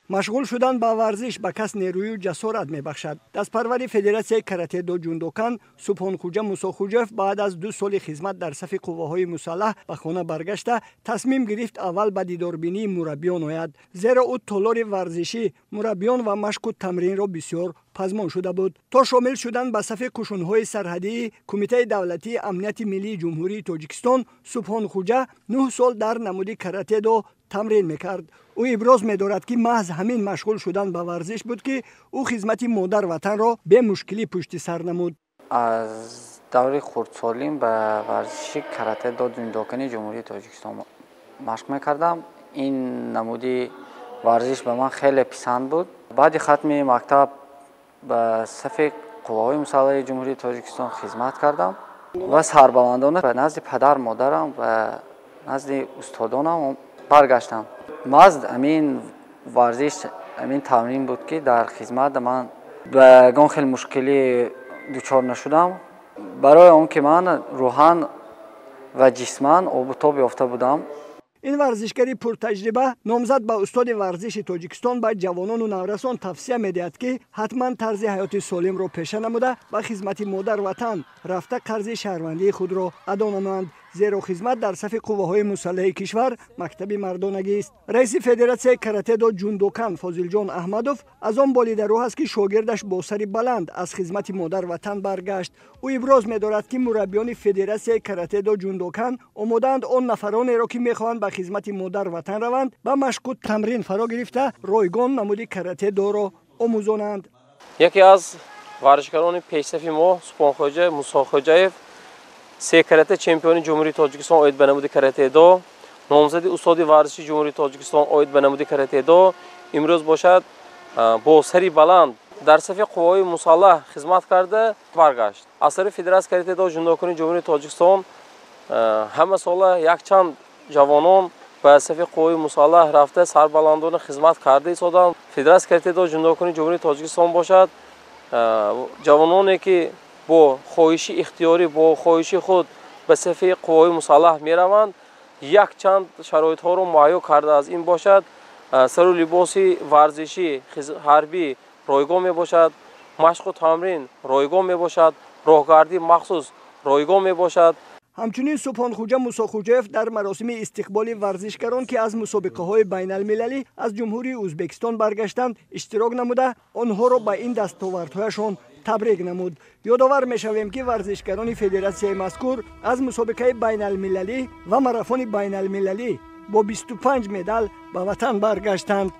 Машғул шудан ба варзиш ба кас нерӯю ҷасорат мебахшад. Дастпарвари Федератсияи карате-до Ҷундокан Субҳонхуҷа Мусохуҷаев баъд аз 2 соли хизмат дар сафи қувваҳои мусаллаҳ ба хона баргашта, тасмим гирифт аввал ба дидорбинии мураббиён ояд, зеро ӯ толори варзишӣ, мураббиён ва машқу тамринро бисёр пазмон шуда буд. То шомил шудан ба сафи қушунҳои сарҳадии Кумитаи давлатии амнияти миллии Ҷумҳурии Тоҷикистон, Субҳонхуҷа 9 сол дар намуди карате-до тамрин мекард. Ӯ иброз медорад, ки маҳз ҳамин машғул шудан ба варзиш буд, ки ӯ хизмати модар-ватанро бемушкилӣ пушти сар намуд. Аз даври хурдсолим ба варзиши карате-до Ҷундокани Ҷумҳурии Тоҷикистон машқ мекардам. Ин намуди варзиш ба ман хеле писанд буд. Баъди хатми мактаб ба сафи қувваҳои мусаллаҳи Ҷумҳурии Тоҷикистон хизмат кардам ва сарбаландона ба назди падар, модарам ва назди устодонам баргаштам. Маҳз ҳамин варзиш, ҳамин тамрин буд, ки дар хизмат ман ба ягон хел мушкилӣ дучор нашудам. Барои он ки ман рӯҳан ва ҷисман обутоб ёфта будам. Ин варзишгари пуртаҷриба, номзад ба устоди варзиши Тоҷикистон, ба ҷавонону наврасон тавсия медиҳад, ки ҳатман тарзи ҳаёти солимро пеша намуда, ба хизмати модар-ватан рафта, қарзи шаҳрвандии худро адо намоянд, зеро хизмат дар сафи қувваҳои мусаллаҳи кишвар мактаби мардонагист. Раиси Федератсияи карате-до Ҷундокан Фозилҷон Аҳмадов аз он болидарӯ аст, ки шогирдаш бо сари баланд аз хизмати модар-ватан баргашт. Ӯ иброз медорад, ки мураббиёни Федератсияи карате-до Ҷундокан омодаанд он нафаронеро, ки мехоҳанд ба хизмати модар-ватан раванд, ба машқу тамрин фаро гирифта, ройгон намуди карате-доро омӯзонанд. Яке аз варзишгарони пешсафи мо Субҳонхоҷа Мусохоҷаев, се карате чемпиони Ҷумҳурии Тоҷикистон оид ба намуди карате-до, номзади устоди варзиши Ҷумҳурии Тоҷикистон оид ба намуди карате-до, имрӯз бошад бо сари баланд дар сафи қувваҳои мусаллаҳ хизмат карда баргашт. Аз тарафи Федератсияи карате-до Ҷундокани Ҷумҳурии Тоҷикистон ҳама сола якчанд ҷавонон ба сафи қувваҳои мусаллаҳ рафта, сарбаландона хизмат карда истоданд. Федератсияи карате-до Ҷундокани Ҷумҳурии Тоҷикистон бошад ҷавононе, ки бо хоҳиши ихтиёрӣ, бо хоҳиши худ ба сафи қувваҳои мусаллаҳ мераванд, якчанд шароитҳоро муҳайё кардааст. Ин бошад сару либоси варзишӣ ҳарбӣ ройгон мебошад, машқу тамрин ройгон мебошад, роҳгардии махсус ройгон мебошад. Ҳамчунин Субҳонхуҷа Мусохуҷаев дар маросими истиқболи варзишгарон, ки аз мусобиқаҳои байналмилалӣ аз Ҷумҳурии Ӯзбекистон баргаштанд, иштирок намуда, онҳоро ба ин дастовардҳояшон табрик намуд. Ёдовар мешавем, ки варзишгарони федератсияи мазкур аз мусобиқаи байналмилалӣ ва марафони байналмилалӣ бо 25 медал ба ватан баргаштанд.